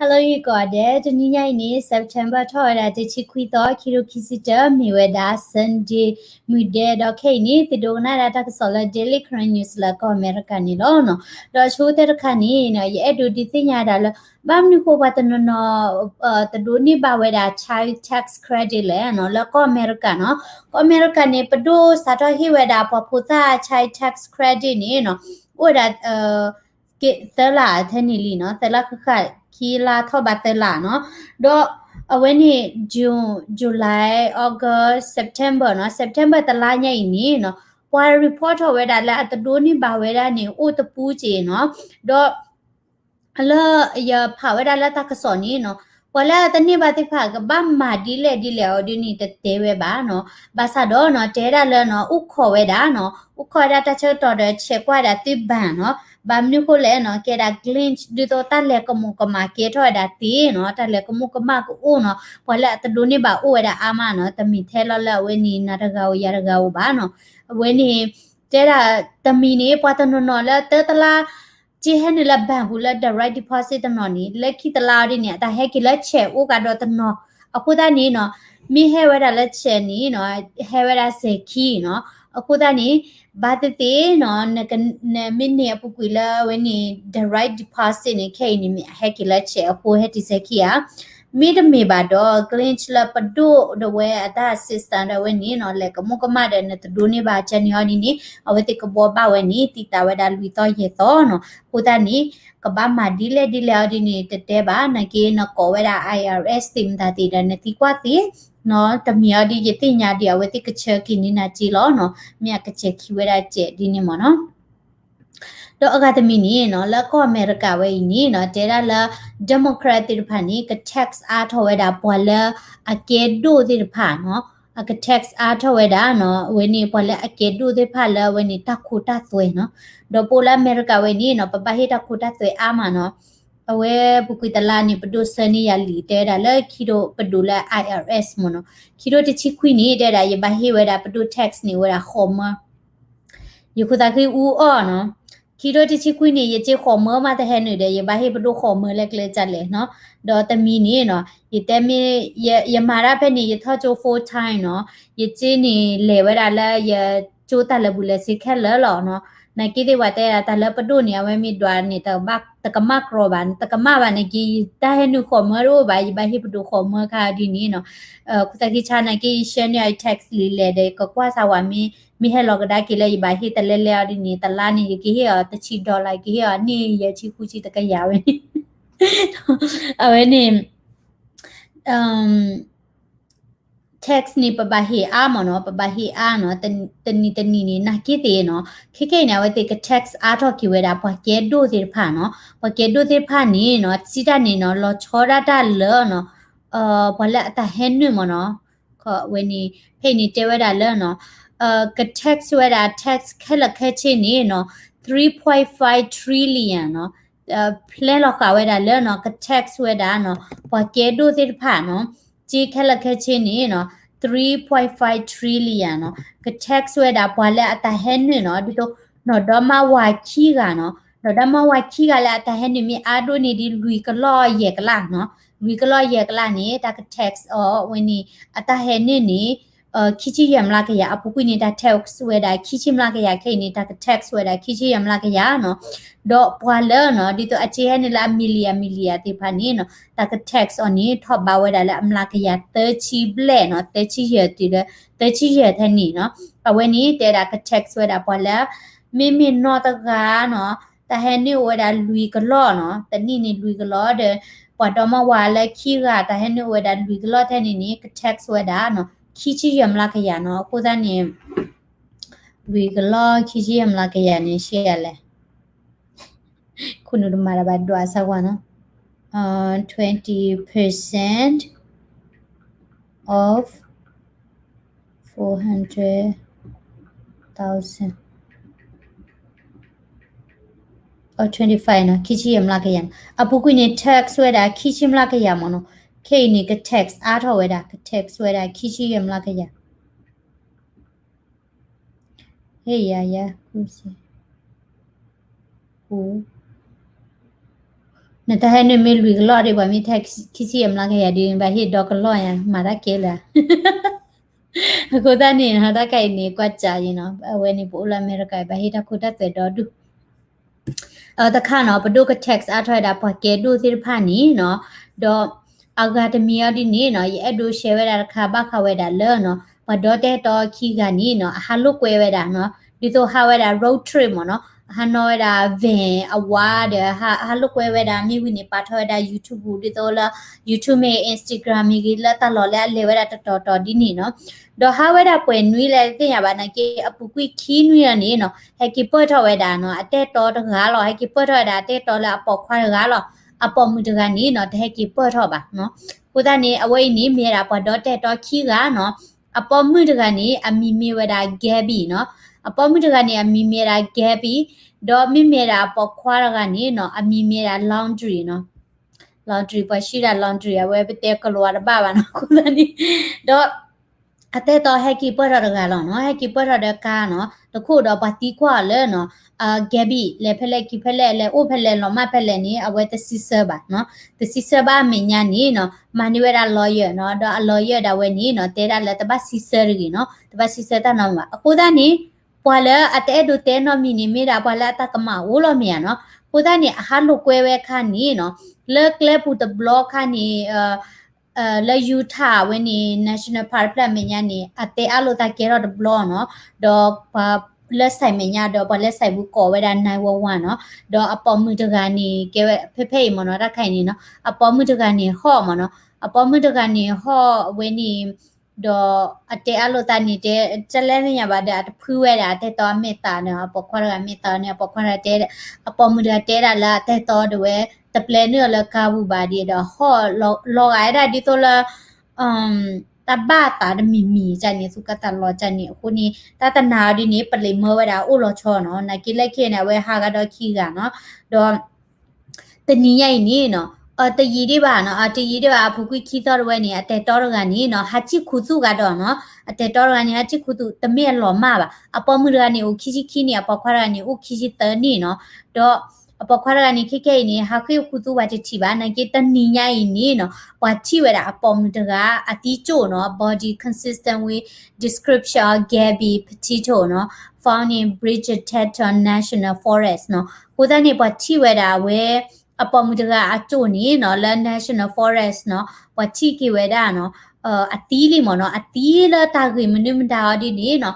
Hello ဂ့ၤကိးဂၤဒဲး, တနံၤညါအံၤန့ၣ် September ထီၣ်ဝဲဒၣ်တဆံခွံသီ ခံကထိခံဆံတၢ မ့ၢ်ဝဲဒၣ် Sunday မုၢ်ဒဲး ဒီးခဲအံၤန့ၣ် သုဒိကနၣ်ဒၣ်တၢ်ကစီၣ်လၢ Daily Karen News လၢကီၢ်အမဲရကၤန့ၣ်လီၤ. ဒီးဆိကတၢၢ်တခါန့ၣ် ယအဲၣ်ဒိးဒုးသ့ၣ်ညါဒၣ်လၢ ဘၣ်မနုၤဃိပှၤတနီၤနီၤ တဒိးန့ၢ်ဘၣ်ဝဲဒၣ် child tax credit လဲၣ် လၢကီၢ်အမဲရကၤနီၤ. ကီၢ်အမဲရကၤန့ၣ် ပဒိၣ်စးထီၣ်ဟ့ၣ်ဝဲဒၣ်ပှၤဖိသၣ် child tax credit န့ၣ် အိၣ်ဝဲဒၣ် သၢလါထဲန့ၣ်လံနီၤ, သၢလါဃၣ်ဃၣ် ခံလါထီၣ်ဘးသၢလါနီၤ. ဒီးအဝဲန့ၣ် June, July, August, September နီၤ, September တလါညါအံၤန့ၣ်နီၤ ပှၤ report ထီၣ်ဝဲဒၣ်လၢအတဒိးန့ၢ်ဘၣ်ဝဲဒၣ်န့ၣ် အိၣ်တပူၤက့နီၤ. ဒီး လၢယဖးဝဲဒၣ်လၢတၢ်ကစီၣ်န့ၣ်နီၤ, ပှၤလၢအတန့ၢ်ဘၣ်သ့ၣ်တဖၣ် ကဘၣ်မၤဒ်လဲၣ်ဒ်လဲၣ်အီၤဒ်န့ၣ် တတဲဝဲဘၣ်နီၤ. ဘၣ်ဆၣ်ဒီးနီၤ တဲဒၣ်လၢနီၤ အိၣ်ခိးဝဲဒၣ်နီၤ, အိၣ်ခိးဝဲဒၣ်တၢ်ဆၢကတီၢ်ဒီး ဆဲးကွၢ်ဒၣ်သုဘၣ်နီၤ. ဘၣ်မနုၤဃိလဲၣ်နီၤ, ကဲဒၣ် glitch ဒ်သိးတၢ်လဲၤကမူးကမၣ်ကဲထီၣ်ဝဲဒၣ်သ့နီၤ, တၢ်လဲၤကမူးကမၣ်ကအိၣ်နီၤ, ပှၤလၢအတဒိးန့ၢ်ဘၣ်အိၣ်ဝဲဒၣ်အါမးနီၤ, တမ့ၢ်ထဲလီၤလၢအဝဲန့ၣ် နၤတဂၤဧိၤယၤတဂၤဧိၤဘၣ်နီၤ. အဝဲန့ၣ် တဲဒၣ်တမံၤန့ၣ် ပှၤတနီၤနီၤလၢတၢတလါ က့ဟဲနုာ်လၢ bank ပူၤလၢ direct deposit တနီၤန့ၣ် လၢခံတလါအီၤဒ်န့ၣ် အတၢ်ဟဲက့ၤလၢ check အိၣ်ကဒီးတနီၤ. အဃိသတးန့ၣ်နီၤ မ့ၢ်ဟဲဝဲဒၣ်လၢ check န့ၣ်နီၤ ဟဲဝဲဒၣ်စဲၤခံနီၤ. အဃိသတးန့ၣ် ဘၣ်သ့ၣ်သ့ၣ်နီၤ နမ့ၢ်န့ၢ်အပူၤကွံာ်လၢအဝဲန့ၣ် direct deposit န့ၣ် ခဲအံၤန့ၣ် မ့ၢ်အဟဲက့ၤလၢ check အဃိဟဲတုၤစဲၤခံဧါ. မ့တမ့ၢ်ဘၣ်ဒီး glitch လၢပဒိၣ်ဒီးဝဲအတၢ် system ဒီးဝဲန့ၣ်နီၤ လဲၤကမူးကမၣ်ဒီး နတဒိးန့ၢ်ဘၣ်ကဲန့ၣ်အီၤဒ်န့ၣ် အဝဲသ့ၣ်ကဘှီဘၣ်ဝဲန့ၣ် သံသးဝဲဒၣ်လွံၢ်သီယဲၢ်သီနီၤ. အဃိသတးန့ၣ် ကဘၣ်မၤဒ်လဲၣ်ဒ်လဲၣ်အီၤဒ်န့ၣ် တတဲဘၣ်, နာ်က့နကိးဝဲဒၣ် I R S သ့ၣ်မတၤသ့ၣ်ဒီး နသံကွၢ်သ့နီၤ. တမံၤအီၤဒ်ယသ့ၣ်ညါဒ်အဝဲသ့ၣ်ကဆၢက့ၤန့ၢ်နၤက့လီၤနီၤ, မ့ၢ်အကစဲၤခံဝဲဒၣ်စဲးဒ်န့ၣ်မ့ၢ်နီၤ. ဒီးအဂၤတမံၤန့ၣ်နီၤ လၢကီၢ်အမဲရကၤဝဲအံၤန့ၣ်နီၤ တဲဒၣ်လၢ Democrat သ့ၣ်တဖၣ်န့ၣ် က tax အါထီၣ်ဝဲဒၣ်ပှၤလၢအကဲဒိၣ်သ့ၣ်တဖၣ်နီၤ, အက tax အါထီၣ်ဝဲဒၣ်နီၤ အဝဲန့ၣ် ပှၤလၢအကဲဒိၣ်သ့ၣ်တဖၣ်လၢအဝဲန့ၣ် တၢ်ခိတၢ်သွဲနီၤ. ဒီးပအိၣ်လၢအမဲရကၤဝဲန့ၣ်နီၤ ပဘၣ်ဟ့ၣ်တၢ်ခိတၢ်သွဲအါမးနီၤ. အဝဲပူၤကွံာ်တလါန့ၣ် ပဒိၣ်ဆှၢန့ၢ်ယၤလံာ်တဲဝဲဒၣ်လၢခံဒိၣ်ပဒိၣ်လၢ I R S မ့ၢ်နီၤ, ခံဒိၣ်တဆံခွံန့ၣ် တဲဝဲဒၣ် ယဘၣ်ဟ့ၣ်ဝဲဒၣ်ပဒိၣ် tax န့ၣ်ဝဲဒၣ်ဃိးမၢ ယခိၣ်သးခုအူအီၣ်နီၤ. ခံဒိၣ်တဆံခွံန့ၣ် ယစ့ဃိးမၢမးတဟဲနုာ်ဒီး ယဘၣ်ဟ့ၣ်ပဒိၣ်ဃိးမၢလၢကျဲကလဲၣ်နီၤ. ဒီးတမံၤန့ၣ်နီၤ ယတဲမ့ၢ် ယမၤတၢ်ဖဲန့ၣ် ယထီၣ်ကၠိ full time နီၤ, ယစ့န့ၣ်လဲၤဝဲဒၣ်လၢယကၠိတၢ်လၢာ်ဘူၣ်လၢာ်စ့ခဲလၢာ်လီၤနီၤ. နာ်က့သ့ၣ်ပှၤတဲဒၣ်တၢ်လၢပဒိၣ်န့ၣ် အဝဲမ့ၢ်ဒွးန့ၣ် တကမၣ်ကြီဘၣ်, တကမၣ်ဘၣ်နာ်က့ ယတၢ်ဟဲနုာ်ဃိးမၢတအိၣ်ဘၣ်, ယဘၣ်ဟ့ၣ်ပဒိၣ်ဃိးမၢခါဒ်န့ၣ်နီၤ. ခိၣ်သးခုဆါနာ်က့ ယဆှၢန့ၢ်အီၤ tax လံာ်လဲၣ်ဒီး ကကွၢ်စၢ်ဝဲမ့ၢ် မ့ၢ်ဟဲလီၤကဒါက့ၤလၢယဘၣ်ဟ့ၣ်တလဲလဲအီၤဒ်န့ၣ် တလါန့ၣ် ယကဟ့ၣ်အီၤတဆံ dollar ကဟ့ၣ်အီၤန့ၢ်ယဲၢ်ဆံဃုဆံတကယၤဝဲန့ၣ် အဝဲန့ၣ် tax န့ၣ် ပဘၣ်ဟ့ၣ်အါမ့ၢ်နီၤ, ပဘၣ်ဟ့ၣ်အါနီၤ, တနံၤတနံၤန့ၣ် နာ်က့သ့ၣ်နီၤ, ခဲခဲအံၤန့ၣ် အဝဲသ့ၣ်က tax အါထီၣ်က့ၤဝဲဒၣ် ပှၤကဲဒိၣ်သ့ၣ်တဖၣ်နီၤ, ပှၤကဲဒိၣ်သ့ၣ်တဖၣ်န့ၣ်နီၤ စံးတၢ်န့ၣ်နီၤ လီၤဆီဒၣ်တၢ်လၢနီၤ ပှၤလၢအတၢ်ဟဲနုာ်မ့ၢ်နီၤ, ဝဲန့ၣ် ဖဲအံၤန့ၣ်တဲဝဲဒၣ်လၢနီၤ, က tax ဝဲဒၣ် tax ခဲလၢာ်ခဲဆ့န့ၣ်နီၤ three point five trillion နီၤ, ဖျဲလီၤဃာ်ဝဲဒၣ်လၢနီၤ က tax ဝဲဒၣ်နီၤ ပှၤကဲဒိၣ်သ့ၣ်တဖၣ်နီၤ, စ့ခဲလၢာ်ခဲဆ့န့ၣ်နီၤ three point five trillion နီၤ, က tax ဝဲဒၣ်ပှၤလၢအတၢ်ဟဲနုာ်နီၤ, ဒ်သိး နီၢ်ဒီမါဝၤခံဂၤနီၤ, နီၢ်ဒီမါဝၤခံဂၤလၢအတၢ်ဟဲနုာ်မ့ၢ်အါဒိၣ်န့ၢ်ဒံးလွံၢ်ကလီၢ်ယဲၢ်ကလးနီၤ, လွံၢ်ကလီၢ်ယဲၢ်ကလးန့ၣ် တၢ်က tax အီၤဝဲန့ၣ် အတၢ်ဟဲနုာ်န့ၣ် ခံဆံယဲၢ်မျးကယၤ, အပူၤကွံာ်န့ၣ် တၢ် tax ဝဲဒၣ်ခံဆံမျးကယၤ, ခဲအံၤန့ၣ် တၢ်က tax ဝဲဒၣ်ခံဆံယဲၢ်မျးကယၤနီၤ, ဒီးပှၤလၢနီၤ ဒ်သိးအစ့ဟဲနုာ်လၢအ million million သ့ၣ်တဖၣ်န့ၣ်နီၤ တၢ်က tax အီၤန့ၣ် ထီၣ်ဘးဝဲဒၣ်လၢအမျးကယၤသၢဆံဘျဲၣ်နီၤ, သၢဆံယဲၢ်တုၤလၢ သၢဆံယဲၢ်ထဲန့ၣ်နီၤ, အဝဲန့ၣ်တဲဒၣ်က tax ဝဲဒၣ်ပှၤလၢ မ့မ့ၢ်နီၢ်တဂၤနီၤ တၢ်ဟဲနုာ်အိၣ်ဝဲဒၣ်လွံၢ်ကလီၢ်နီၤ, တနံၣ်န့ၣ်လွံၢ်ကလီၢ်ဒီး ပှၤဒီမါဝၤလၢခံဂၤ တၢ်ဟဲနုာ်အိၣ်ဝဲဒၣ်လွံၢ်ကလီၢ်ထဲန့ၣ်န့ၣ် က tax ဝဲဒၣ်နီၤ ခံဆံယဲၢ်မျးကယၤနီၤ, အဃိသတးန့ၣ် လွံၢ်ကလီၢ်ခံဆံယဲၢ်မျးကယၤန့ၣ် ရှဲလဲၣ် ခိၣ်နူာ်တမၤတၢ်ဘၣ်ဒွးစၢ်ကွၢ်နီၤ, twenty percent of four hundred thousand or twenty five နီၤ, ခံဆံယဲၢ်မျးကယၤ, အပူၤကွံာ်န့ၣ် tax ဝဲဒၣ်ခံဆံမျးကယၤမ့ၢ်နီၤ, ခဲအံၤန့ၣ် က tax အါထီၣ်ဝဲဒၣ် က tax ဝဲဒၣ်ခံဆံယဲၢ်မျးကယၤ ဟ့ၣ်ယၤယၤ ကူစ့ ကူ နတၢ်ဟဲနုာ်မ့ၢ်လွံၢ်ကလီၢ်ဒီး ပှၤမ့ၢ်ထဲခံဆံအမျးကယၤဒီး ဘၣ်ဟ့ၣ်ဒီကလီၢ်ညါ မၤတၢ်ကဲလၢၤ. အဃိသတးန့ၣ် တၢ်ခါအံၤန့ၣ် ကွၢ်စးယံၤနီၤ, အဝဲန့ၣ်ပအိၣ်လၢအမဲရကၤ ဘၣ်ဟ့ၣ်တၢ်ခိတၢ်သွဲဒီဒူၣ် တခါနီၤ ပဒိၣ်က text အါထီၣ်ဝဲဒၣ်ပှၤကဲဒိၣ်သ့ၣ်တဖၣ်န့ၣ်နီၤ, ဒီးအဂၤတမံၤအီၤဒ်န့ၣ်နီၤ ယအဲၣ်ဒိး share ဝဲဒၣ်တခါ ဘၣ်ဃးဝဲဒၣ်လၢနီၤ ပှၤဒီတၢ်အဲၣ်တီခံဂၤန့ၣ်နီၤ အဟးလိာ်ကွဲဝဲဒၣ်နီၤ, ဒ်သိးဟးဝဲဒၣ် road trip မ့ၢ်နီၤ, အဟးနီၣ်ဝဲဒၣ် van အဝါဒီး ဟးလိာ်ကွဲဝဲဒၣ်မ့ၢ်ဝံၤန့ၣ် ပာ်ထီၣ်ဝဲဒၣ် YouTube ပူၤ ဒ်သိးလၢ YouTube မ့ၢ်ဂ့ၤ Instagram မ့ၢ်ဂ့ၤ လၢတၢ်လီၢ်လၢအလဲၤဝဲဒၣ်တတီၤတီၤဒ်န့ၣ်နီၤ, ဒီးဟးဝဲဒၣ်ပှဲၤနွံလဲၣ်တသ့ၣ်ညါဘၣ်နာ်က့ အပူၤကွံာ်ခံနွံအံၤန့ၣ်နီၤ ဟဲက့ၤပၢၢ်ထီၣ်ဝဲဒၣ်နီၤ အတၢ်အဲၣ်တီတဂၤလီၤ, ဟဲက့ၤပၢၢ်ထီၣ်ဝဲဒၣ်အတၢ်အဲၣ်တီလၢအပိာ်ခွါတဂၤလီၤ, အပိာ်မုၣ်တဂၤန့ၣ်နီၤ တဟဲက့ၤပၢၢ်ထီၣ်ဘၣ်နီၤ. အဃိသတးန့ၣ် အဝဲအံၤန့ၣ် မ့ၢ်ဝဲဒၣ်ပှၤဒီတၢ်အဲၣ်တီခံဂၤနီၤ, အပိာ်မုၣ်တဂၤန့ၣ် အမံၤမ့ၢ်ဝဲဒၣ် Gabby နီၤ, အပိာ်မုၣ်တဂၤန့ၣ် အမံၤမ့ၢ်ဝဲဒၣ် Gabby, ဒီးမ့မ့ၢ်ဝဲဒၣ်အပိာ်ခွါတဂၤန့ၣ်နီၤ အမံၤမ့ၢ်ဝဲဒၣ် Laundry နီၤ, Laundry ပှၤရှံဒၣ် Laundry အဝဲပတဲကလီၤဝါတဘၣ်ဘၣ်နီၤ အဃိသတးန့ၣ်, ဒီး အတၢ်အဲၣ်တီဟဲက့ၤပၢၢ်ထီၣ်တဂၤလီၤနီၤ, ဟဲက့ၤပၢၢ်ထီၣ်ဒီးကါနီၤ, တခိၣ်ဒီးပှၤသံကွၢ်အီၤလၢနီၤ Gabby လဲၤဖဲလဲၣ်က့ၤဖဲလဲၣ် လဲၤအိၣ်ဖဲလဲၣ်လီၤမၢ်ဖဲလဲၣ်န့ၣ် အဝဲတစံးဆၢဘၣ်နီၤ, တစံးဆၢဘၣ်အမဲာ်ညါန့ၣ်နီၤ မၤန့ၢ်ဝဲဒၣ် lawyer နီၤ, ဒီးအ lawyer ဒၣ်ဝဲန့ၣ်နီၤ တဲဒၣ်လၢတဘၣ်စံးဆၢတဂ့ၤနီၤ, တဘၣ်စံးဆၢတၢ်နီတမံၤဘၣ်. အဃိသတးန့ၣ် ပှၤလၢအတအဲၣ်ဒိးတဲနီတမံၤန့ၣ် မ့ၢ်ဒၣ်ပှၤလၢအတၢ်ကမၣ်အိၣ်လီၤမ့ၢ်ဧါနီၤ. အဃိသတးန့ၣ် အဟးလိာ်ကွဲဝဲအခါန့ၣ်နီၤ လၢကျဲပူၤတဘျီအခါန့ၣ် လၢ Utah ဝဲန့ၣ် National Park တဖျၢၣ်အမဲာ်ညါန့ၣ် အတဲအါလိာ်သးကဲထီၣ်တဘျီနီၤ, ဒီးပှၤလၢ site မဲာ်ညါဒီး ပှၤလၢ site ပူၤကိးဝဲဒၣ် nine one one နီၤ, ဒီးအပိာ်မုၣ်တဂၤန့ၣ် ကဲဝဲဖဲဖဲအံၤမ့ၢ်နီၤ တၢ်ခါအံၤန့ၣ်နီၤ အပိာ်မုၣ်တဂၤန့ၣ်ဟီၣ်မ့ၢ်နီၤ, အပိာ်မုၣ်တဂၤန့ၣ်ဟီၣ်ဝဲန့ၣ် ဒီးအတဲအါလိာ်သးန့ၣ် တဲတလဲသ့ၣ်ညါဘၣ်ဒီး အတဖုဝဲဒၣ်အတၢ်အဲၣ်တီအမဲာ်သးန့ၣ် အပိာ်ခွါတဂၤမဲာ်သးန့ၣ် အပိာ်ခွါတဂၤတဲ အပိာ်မုၣ်တဂၤတဲဒၣ်လၢအတၢ်အဲၣ်တီဒၣ်ဝဲ တပျဲနုာ်အီၤလၢကါပူၤဘၣ်ဒီး ဟီၣ်လီၤဂာ်ဝဲဒၣ်ဒ်သိးလၢ တၢ်ဘၣ်သးတမံၤမံၤကန့ၣ် သူၣ်ကါသးလီၤကန့ၣ် အဃိန့ၣ် တၢ်တနာ်အီၤဒ်န့ၣ် ပလံးမၢဝဲဒၣ်အိၣ်လီၤဆီနီၤ နာ်က့လၢခံန့ၣ် အဝဲဟးဂၤဒီးခံဂၤနီၤ ဒီး တနံၤညါအံၤန့ၣ်နီၤ တယံာ်ဒံးဘၣ်နီၤ တယံာ်ဒံးဘၣ် အပူၤကွံာ်ခံသီတဝဲန့ၣ် အတၢ်အဲၣ်တီတဂၤန့ၣ်နီၤ ဟးစံၣ်ခူသူၣ်ဂၤဒီးနီၤ အတၢ်အဲၣ်တီတဂၤန့ၣ် ဟးစံၣ်ခူသူၣ် တမ့ၢ်အလီၤမၢ်ဘၣ် အပိာ်မုၣ်တဂၤန့ၣ် အိၣ်ခံဆံခံနံၣ် အပိာ်ခွါတဂၤန့ၣ် အိၣ်ခံဆံသၢနံၣ်နီၤ ဒီး အပိာ်ခွါတဂၤန့ၣ် ခဲခဲအံၤန့ၣ် ဟးဃ့ၢ်ခူသူၣ်ပှၤတထံၣ်ဘၣ် နာ်က့တနံၤညါအံၤန့ၣ်နီၤ ပှၤထံၣ်ဝဲဒၣ်အပိာ်မုၣ်တဂၤ အသံကၠိၣ်နီၤ body consistent with description of Gabby Petito နီၤ found in Bridger Teton National Forest နီၤ အဃိသတးန့ၣ် ပှၤထံၣ်ဝဲဒၣ်အဝဲ အပိာ်မုၣ်တဂၤအကၠိၣ်န့ၣ်နီၤ လၢ National Forest နီၤ ပှၤထံၣ်က့ၤဝဲဒၣ်နီၤ အသံလံမ့ၢ်နီၤ အသံလၢတၢ်ဂ့ၢ်မနုၤမတၤအီၤဒ်န့ၣ်နီၤ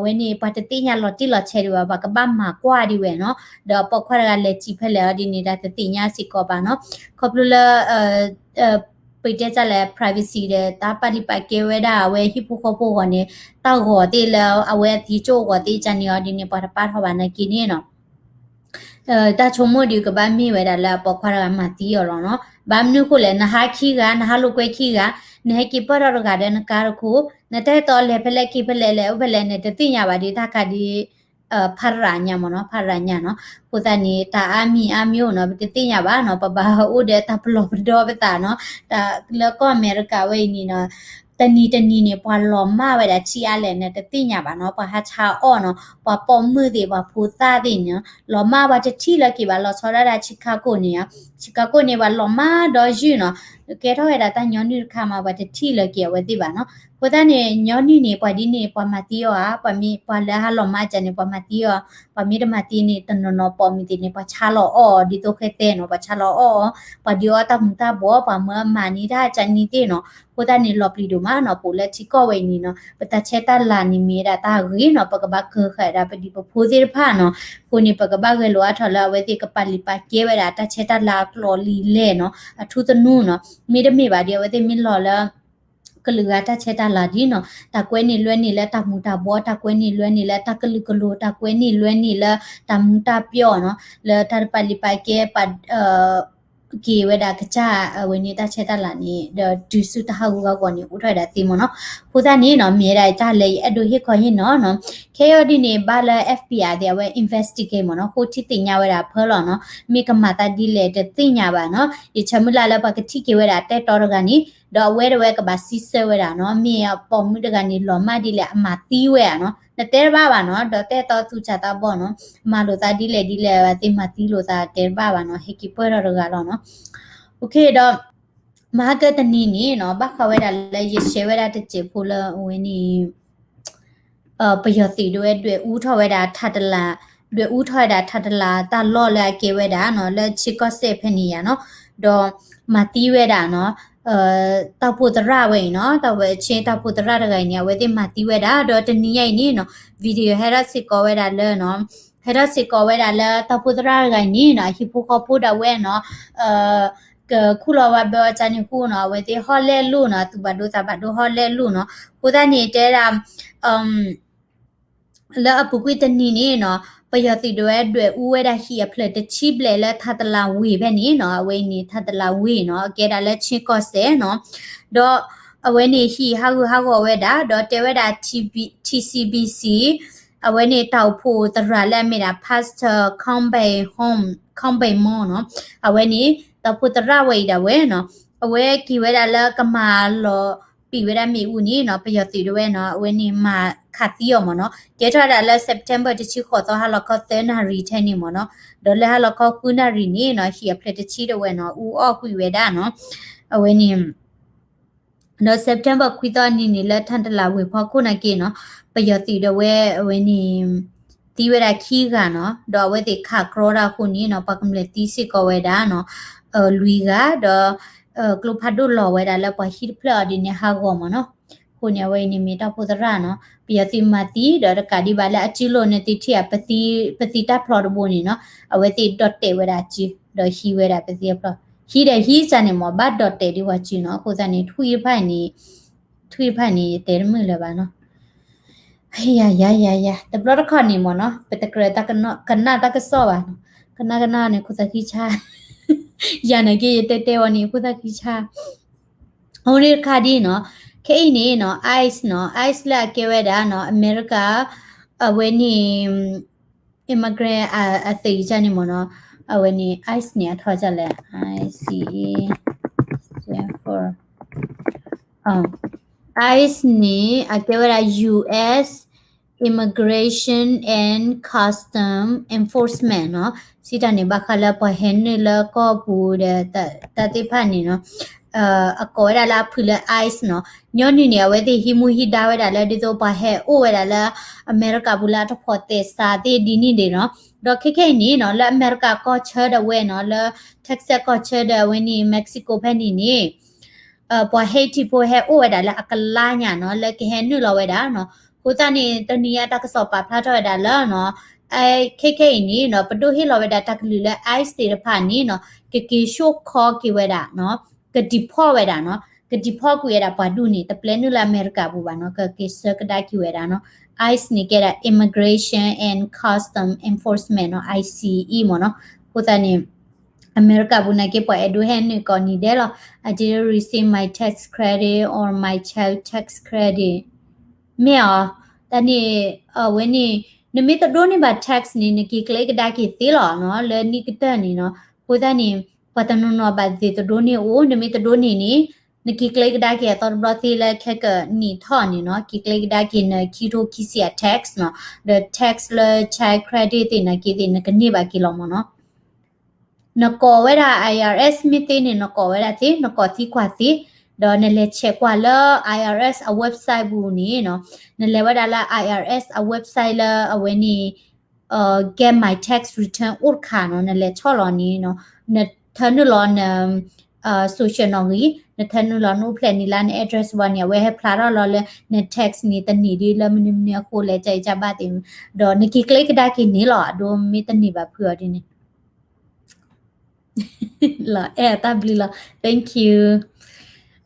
ဝဲန့ၣ် ပှၤတသ့ၣ်ညါလီၤတံၢ်လီၤဆဲးဒံးဘၣ် ပှၤကဘၣ်မၤကွၢ်ဒံးဝဲနီၤ ဒီးအပိာ်ခွါတဂၤလဲၤစံၣ်ဖဲလဲၣ်အီၤဒ်န့ၣ် တၢ်တသ့ၣ်ညါစ့ၢ်ကီးဘၣ်နီၤ ခီဖျိလၢ ပတဲတၢ်လဲၣ် privacy ဒီး တၢ်ပာ်လုၢ်ပာ်ကဲဝဲဒၣ် အဝဲဟံၣ်ဖိဃီဖိအဂီၢ်န့ၣ် တၢ်ဂီၤသ့ၣ်လၢ အဝဲအသံကၠိၣ်အဂီၢ်သ့ၣ်ကန့ၣ်အီၤဒ်န့ၣ် ပှၤတပာ်ထီၣ်ဘၣ်နာ်က့န့ၣ်နီၤ တၢ်ဆိကမိၣ်ဒုးကဘၣ်မ့ၢ်ဝဲဒၣ်လၢအပိာ်ခွါတဂၤမၤသံအီၤလီၤနီၤ ဘၣ်မနုၤဃိလဲၣ် နဟးခံဂၤ နဟးလိာ်ကွဲခံဂၤ နဟဲက့ၤပၢၢ်ထီၣ်တဂၤဒီးနကါတခိၣ် နတၢ်အဲၣ်တီလဲၤဖဲလဲၣ်က့ၤဖဲလဲၣ်လဲၤအိၣ်ဖဲလဲၣ်န့ၣ် တသ့ၣ်ညါဘၣ်ဒ်တၢ်ခါဒ် ဖးရၤညါမ့ၢ်နီၤ ဖးရၤညါနီၤ အဃိသတးန့ၣ် တၢ်အါမံၤအါမံၤအိၣ်နီၤ ပတသ့ၣ်ညါဘၣ်နီၤ ပဘၣ်အိၣ်ဒီးတၢ်ပလီၢ်ပဒီပသးနီၤ တၢ်လၢကီၢ်အမဲရကၤဝဲအံၤန့ၣ်နီၤ တနံၤတနံၤန့ၣ် ပှၤလီၤမၢ်ဝဲဒၣ်ထံအါလဲၣ်န့ၣ် တသ့ၣ်ညါဘၣ်နီၤ ပှၤဟးဆါအီၣ်နီၤ ပှၤပိာ်မုၣ်သ့ၣ် ပှၤဖိသၣ်သ့ၣ်န့ၣ် လီၤမၢ်ပှၤတထံၣ်လၢၤက့ၤဘၣ် လီၤဆီဒၣ်တၢ် Chicago န့ၣ် Chicago န့ၣ် ပှၤလီၤမၢ်ဒီယုၢ်နီၤ ကဲထီၣ်ဝဲဒၣ်တၢ်ညီနုၢ်တခါမး ပှၤတထံၣ်လၢၤက့ၤအဝဲသ့ၣ်ဘၣ်နီၤ အဃိသတးန့ၣ် ညီနုၢ်န့ၣ် ပှၤဒ်န့ၣ် ပှၤမၤသံအီၤဧါ ပှၤမ့ၢ်ပှၤလၢဟးလီၤမၢ်ကန့ၣ် ပှၤမၤသံအီၤ ပှၤမ့ၢ်တမၤသံန့ၣ် တနီၤနီၤပိာ်မုၣ်သ့ၣ်န့ၣ် ပှၤဆါလီၤအီၣ်အီၤ ဒ်သိးဃဲသဲနီၤ ပှၤဆါလီၤအီၣ်အီၤ ပှၤဒုးအီၣ်တၢ်မူၤတၢ်ဘှီး ပှၤမၢမၤန့ၢ်တၢ်ကန့ၣ်သ့ၣ်နီၤ အဃိသတးန့ၣ် လီၤပျံၤဒိၣ်မးနီၤ ပအိၣ်လၢထံကီၢ်ဝဲအံၤန့ၣ်နီၤ ပတၢ်ဆဲးတၢ်လၤန့ၣ်မ့ၢ်ဝဲဒၣ်တၢ်ဂ့ၤနီၤ ပကဘၣ်ကၢဃာ်ဒၣ်ပဒံးပဖိသ့ၣ်တဖၣ်နီၤ အဃိန့ၣ် ပကဘၣ်ဂဲၤလိာ်အါထီၣ်လၢအဝဲသ့ၣ်ကပာ်လုၢ်ပာ်ကဲဝဲဒၣ်တၢ်ဆဲးတၢ်လၤအကျိၤလံလဲၣ်နီၤ အထူသနူနီၤ မ့တမ့ၢ်ဘၣ်ဒီး အဝဲသ့ၣ်မ့ၢ်လီၤလၢ ကလုာ်ဂၤတၢ်ဆဲးတၢ်လၤဒ်နီၤ တၢ်ကွဲန့ၢ်လွဲန့ၢ်လၢတၢ်မူၤတၢ်ဘှီး တၢ်ကွဲန့ၢ်လွဲန့ၢ်လၢတၢ်ကလုာ်ကလိၤ တၢ်ကွဲန့ၢ်လွဲန့ၢ်လၢတၢ်မူၤတၢ်ပျီၢ်နီၤ လၢတၢ်တပာ်လုၢ်ပာ်ကဲပာ် က့ၤဝဲဒၣ်ကစၢ်အဝဲန့ၣ်တၢ်ဆဲးတၢ်လၤန့ၣ် ဒီးတုၤဆူတၢ်ဟးဂူာ်ဟးဂီၤန့ၣ် အိၣ်ထီၣ်ဝဲဒၣ်သ့မ့ၢ်နီၤ အဃိသတးန့ၣ်နီၤ မ့ၢ်ဝဲဒၣ်တၢ်လၢယအဲၣ်ဒိးဟ့ၣ်ခီဟ့ၣ်နီၤနီၤ ခဲအံၤဒ်န့ၣ် ဘၣ်လၢ F B I သ့ၣ် အဝဲ investigate မ့ၢ်နီၤ ဃိထံသ့ၣ်ညါဝဲဒၣ်ဖၢလီၤနီၤ မ့ၢ်ကမၤသးဒ်လဲၣ်တသ့ၣ်ညါဘၣ်နီၤ ယဆၢမုၢ်လၢ်လၢပှၤကထံၣ်က့ၤဝဲဒၣ်တၢ်အဲၣ်တီတဂၤန့ၣ် ဒီးအဝဲတဝဲကဘၣ်စံးဆၢဝဲဒၣ်နီၤ မ့ၢ်အပိာ်မုၣ်တဂၤန့ၣ် လီၤမၢ်ဒ်လဲၣ် အမၤသံဝဲဧါနီၤ နတဲတဘၣ်ဘၣ်နီၤ, ဒီးတဲတီသူၣ်စၢ်သးဘီၣ်နီၤ, မၤလိာ်သးဒ်လဲၣ်ဒ်လဲၣ် အဝဲသ့ၣ်မၤသံလိာ်သးတဲတဘၣ်ဘၣ်နီၤ, ဟဲက့ၤပၢၢ်ထီၣ်တဂၤလီၤနီၤ. ဒီး မဟါကတနံၤန့ၣ်နီၤ, ဘၣ်ဃးဝဲဒၣ်လၢယ share ဝဲဒၣ်တစဲးဖိလၢအဝဲန့ၣ် ပယီၤသုးဒၣ်ဝဲဒွဲၣ်အူထီၣ်ဝဲဒၣ်ထးတလး, ဒွဲၣ်အူထီၣ်ဝဲဒၣ်ထးတလးတၢ်လီၢ်လၢအကဲဝဲဒၣ်နီၤ, လၢဆ့ကီၢ်စဲၣ်ဖဲန့ၣ်ယါနီၤ, ဒီးမၤသံဝဲဒၣ်နီၤ, တၢ်အိၣ်ဖှိၣ်သရၣ်ဝဲအံၤနီၤ, တၢ်ဝဲဆ့တၢ်အိၣ်ဖှိၣ်သရၣ်တဂၤအံၤန့ၣ် အဝဲသ့ၣ်မၤသံဝဲဒၣ်, ဒီးတနံၤညါအံၤန့ၣ်နီၤ, video ဟဲထီၣ်စ့ၢ်ကီးဝဲဒၣ်လၢနီၤ, ဟဲထီၣ်စ့ၢ်ကီးဝဲဒၣ်လၢတၢ်အိၣ်ဖှိၣ်သရၣ်တဂၤအံၤန့ၣ်နီၤ, အဟံၣ်ဖိဃီဖိဒၣ်ဝဲနီၤ, ကခူၣ်လီၤဝဲဘၢအီၤကန့ၣ်အဃိနီၤ, အဝဲသ့ၣ်ဟီၣ်လဲၢ်လိၣ်နီၤ, သူၣ်ဘၣ်ဒိသးဘၣ်ဒိဟီၣ်လဲၢ်လိၣ်နီၤ, အဃိသတးန့ၣ်တဲဒၣ် လၢအပူၤကွံာ်တနံၤန့ၣ်နီၤ, ပယီၤသုးဒၣ်ဝဲဒွဲၣ်အူဝဲဒၣ်ဟံၣ်အဖျၢၣ်တဆံဘျဲၣ်လၢထးတလးဝ့ၢ်ဖဲန့ၣ်နီၤ, အဝဲအံၤန့ၣ် ထးတလးဝ့ၢ်နီၤ, အကဲဒၣ်လၢဆ့ကီၢ်စဲၣ်နီၤ, ဒီးအဝဲန့ၣ်ဟံၣ်ဟးဂူာ်ဟးဂီၤဝဲဒၣ်, ဒီးတဲဝဲဒၣ် T B, T C B C အဝဲန့ၣ်တၢ်အိၣ်ဖှိၣ်သရၣ်လၢအမ့ၢ်ဒၣ် Pastor Conbey Home, Conbey Moore နီၤ, အဝဲန့ၣ် တၢ်အိၣ်ဖှိၣ်သရၣ်ဝဲအံၤဒၣ်ဝဲနီၤ, အဝဲက့ၤဝဲဒၣ်လၢကမၤလီၤပံာ်ဝဲဒၣ်မ့ၣ်အူန့ၣ်နီၤ, ပယီၤသုးဒၣ်ဝဲနီၤ, အဝဲန့ၣ်မၤခးသံအီၤမ့ၢ်နီၤ, ကဲထီၣ်ဝဲဒၣ်လၢ September တဆံဃိးသီ ဟါလီၤခီသၢနၣ်ရံၣ်ထဲန့ၣ်မ့ၢ်နီၤ, ဒီးလၢဟါလီၤခီဃုနၣ်ရံၣ်န့ၣ်နီၤ, ဟံၣ်အဖျၢၣ်တဆံဒၣ်ဝဲနီၤ, အူအီၣ်ကွံာ်ဝဲဒၣ်နီၤ, အဝဲန့ၣ် ဒီး September ခွံသီအနံၤန့ၣ် လၢထးတလးဝ့ၢ်ဖီခိၣ်နာ်က့နီၤ, ပယီၤသုးဒၣ်ဝဲအဝဲန့ၣ် သံဝဲဒၣ်ခံဂၤနီၤ, ဒီးအဝဲသ့ၣ်ခးကြီဒၣ်အဃိန့ၣ်နီၤ, ပှၤကမျၢၢ်သံစ့ၢ်ကီးဝဲဒၣ်နီၤ, လွံၢ်ဂၤ, ဒီး ကျိဖးဒိၣ်လီၤဝဲဒၣ်လၢပှၤဟံၣ်တဖျၢၣ်အီၤဒ်န့ၣ်ဟးဂီၤမ့ၢ်နီၤ, အဃိန့ၣ် အဝဲအံၤန့ၣ်မ့ၢ်တၢ်အိၣ်ဖှိၣ်သရၣ်နီၤ, ပယီၤသုးမၤသံ ဒီးတကးဒံးဘၣ်လၢအစုလိၤန့ၣ်သ့ၣ်ထံၣ်ဧါ, ပသံတၢ်ဖျီတဘိန့ၣ်နီၤ, အဝဲသ့ၣ်ဒီၣ်တဲာ်ဝဲဒၣ်စု, ဒီးဟံးဝဲဒၣ်ပသံအဖျီ, ဟံးဒီးဟံးစ့ၢ်န့ၣ်မ့ၢ် ဘၣ်ဒီၣ်တဲာ်ဒ်ပှၤစုနီၤ, အဃိသတးန့ၣ် ထွံၣ်တဖၣ်န့ၣ် ထွံၣ်တဖၣ်န့ၣ် ယတဲတမုာ်လၢၤဘၣ်နီၤ, ယၤ ယၤ ယၤ ယၤ တဘျီတခီၣ်န့ၣ်မ့ၢ်နီၤ, ပတကြၢးတၢ်ကနၣ်တၢ်ကစီၣ်ဘၣ်နီၤ, ကနၣ်ကနၣ်န့ၣ် ခိၣ်သးဃံဆါ, ယၤနာ်က့ ယတဲတဲဝဲန့ၣ် ခိၣ်သးဃံဆါ, အဃိန့ၣ်တခါဒ်နီၤ, ခဲအံၤန့ၣ်နီၤ ICE နီၤ, ICE လၢအကဲဝဲဒၣ်နီၤ အမဲရကၤ အဝဲန့ၣ် immigrant အသုးကစၢ်န့ၣ်မ့ၢ်နီၤ, အဝဲန့ၣ် ICE န့ၣ် အထီၣ်ဒ်လဲၣ်, ICE, ICE န့ၣ် အကဲဝဲဒၣ် US Immigration and Custom Enforcement နီၤ, စံးတၢ်န့ၣ် ဘၣ်ဃးလၢပှၤဟဲနုာ်လၢကီၢ်ပူၤဒီး တၢ်သ့ၣ်တဖၣ်န့ၣ်နီၤ, အကိးဝဲဒၣ်လၢအဖုၣ်လၢ ICE နီၤ, ညီနုၢ်န့ၣ် အဝဲသ့ၣ်ဟံးမူဟံးဒါဝဲဒၣ်လၢ ဒ်သိးပှၤဟဲအိၣ်ဝဲဒၣ်လၢအမဲရကၤပူၤလၢအတဖိးသဲးစးသ့ၣ်ဒ်န့ၣ်ဒၣ်နီၤ, ဒီးခဲခဲအံၤန့ၣ်နီၤ လၢအမဲရကၤကီၢ်ဆၢဒၣ်ဝဲနီၤ, လၢ Texas ကီၢ်ဆၢဒီးအဝဲန့ၣ် Mexico ဖဲန့ၣ်န့ၣ် ပှၤဟဲထံဖိဟဲအိၣ်ဝဲဒၣ်လၢအကလါညါနီၤ, လၢကဟဲနုာ်လီၤဝဲဒၣ်နီၤ, အဃိသတးန့ၣ် တနံၤအံၤတၢ်ကစီၣ်ပာ်ဖျါထီၣ်ဝဲဒၣ်လၢနီၤ, ခဲခဲအံၤန့ၣ်နီၤ ပဒိၣ်ဟ့ၣ်လီၤဝဲဒၣ်တၢ်ကလုၢ်လၢ ICE သ့ၣ်တဖၣ်န့ၣ်နီၤ ကက့ၤဆိၣ်ခီက့ၤဝဲဒၣ်နီၤ, က deport ဝဲဒၣ်နီၤ, က deport ကွံာ်ဝဲဒၣ်ပှၤဒူၣ်န့ၣ် တပျဲနုာ်လၢအမဲရကၤပူၤဘၣ်နီၤ, ကက့ၤဆှၢကဒါက့ၤဝဲဒၣ်နီၤ, ICE န့ၣ်ကဲဒၣ် Immigration and Custom Enforcement နီၤ, ICE မ့ၢ်နီၤ, အဃိသတးန့ၣ် အမဲရကၤပူၤနာ်က့ ပှၤအဲၣ်ဒိးဟဲနုာ်ကိးနံၤဒဲးလီၤ, I didn't receive my tax credit or my child tax credit မ့ၢ်အီၤ, တၢ်န့ၣ် အဝဲန့ၣ် နမ့ၢ်တဒိးန့ၢ်ဘၣ် tax န့ၣ် နက့ၤကျဲကဒါက့ၤသ့လီၤနီၤ, လၢနံၣ်ကတၢၢ်န့ၣ်နီၤ, အဃိသတးန့ၣ် ပှၤတနီၤနီၤဘၣ်သ့ၣ်တဒိးန့ၢ်အိၣ်, နမ့ၢ်တဒိးန့ၢ်န့ၣ် နက့ၤကျဲကဒါက့ၤအသီတဘျီသ့လၢခဲကနံၣ်ထီၣ်န့ၣ်နီၤ, က့ၤကျဲကဒါက့ၤနခံကထိခံဆံအ tax နီၤ, ဒီး tax လၢ child credit သ့ၣ်နာ်က့သ့ၣ် နကန့ၢ်ဘၣ်က့ၤလီၤမ့ၢ်နီၤ. နကိးဝဲဒၣ် IRS မ့ၢ်သ့န့ၣ် နကိးဝဲဒၣ်သ့, နကိးသံကွၢ်သ့, ဒီးနလဲၤ check ကွၢ်လၢ IRS အ website ပူၤန့ၣ်နီၤ, နလဲၤဝဲဒၣ်လၢ IRS အ website လၢအဝဲန့ၣ် Get My Tax Return အိၣ်တခါနီၤ, နလဲၤဆီၣ်လီၤန့ၣ်နီၤ, နထၢနုာ်လီၤန social နီၣ်ဂံၢ်, နထၢနုာ်လီၤနအိၣ်ဖျဲၣ်န့ၣ်လၢန address ဝဲန့ၣ် အဝဲဟဲဖျါထီၣ်လီၤလၢန tax န့ၣ် တနံၣ်ဒ်လၢမနုၤမနုၤအဃိလဲၣ် ကၢ်အံၤကၢ်ဘၣ်သ့ၣ်, ဒီးနက့ၤကျဲကဒါက့ၤန့ၣ်လီၤ, အဒိမ့ၢ်တန့ၢ်ဘၣ်ဖုအီၤဒ်န့ၣ် လီၤအဲၣ်အတၢ်ဘျုးလီၤ, thank you.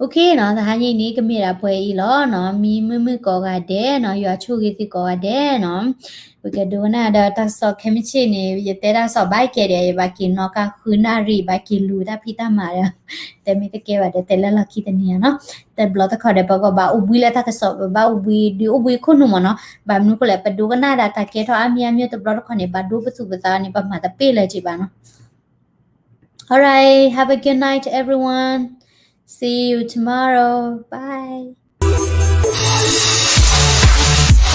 Okay နီၤ, တဟါညါအံၤန့ၣ် ကမ့ၢ်ဒၣ်ပှဲၤအံၤလီၤနီၤ, မံမုာ်မုာ်ကိးဂၤဒဲးနီၤ, ယွၤဆိၣ်ဂ့ၤသုကိးဂၤဒဲးနီၤ. ပကဒိကနၣ်ဒီးတၢ်ကစီၣ်ခဲမုၢ်ဆ့ၣ်န့ၣ် ယတဲတၢ်ကစီၣ်ဘၣ်ကဲဒဲး, ယဘၣ်က့ၤနီၣ်ကါဃုနၣ်ရံၣ်, ဘၣ်က့ၤလူၤတၢ်ဖံးတၢ်မၤဒီး တဲမ့ၢ်တကဲဘၣ်ဒီး တဲလၢလီၢ်ခံတနံၤဧါနီၤ. တဘျီတခီၣ်ဒီး ပကဘၣ်အိၣ်ဘှံးလၢတၢ်ကစီၣ်, ပဘၣ်အိၣ်ဘှံး ဒုးအိၣ်ဘှံးခိၣ်နူာ်မ့ၢ်နီၤ. ဘၣ်မနုၤအဃိလဲၣ်, ပဒိကနၣ်ဒၣ်တၢ်ကဲထီၣ်အါမံၤအါမံၤတဘျီတခီၣ်န့ၣ် ဘၣ်ဒိပသူၣ်ပသးန့ၣ် ပမၤတပ့ၢ်လၢၤက့ၤဘၣ်နီၤ. All right, have a good night, everyone. See you tomorrow. Bye.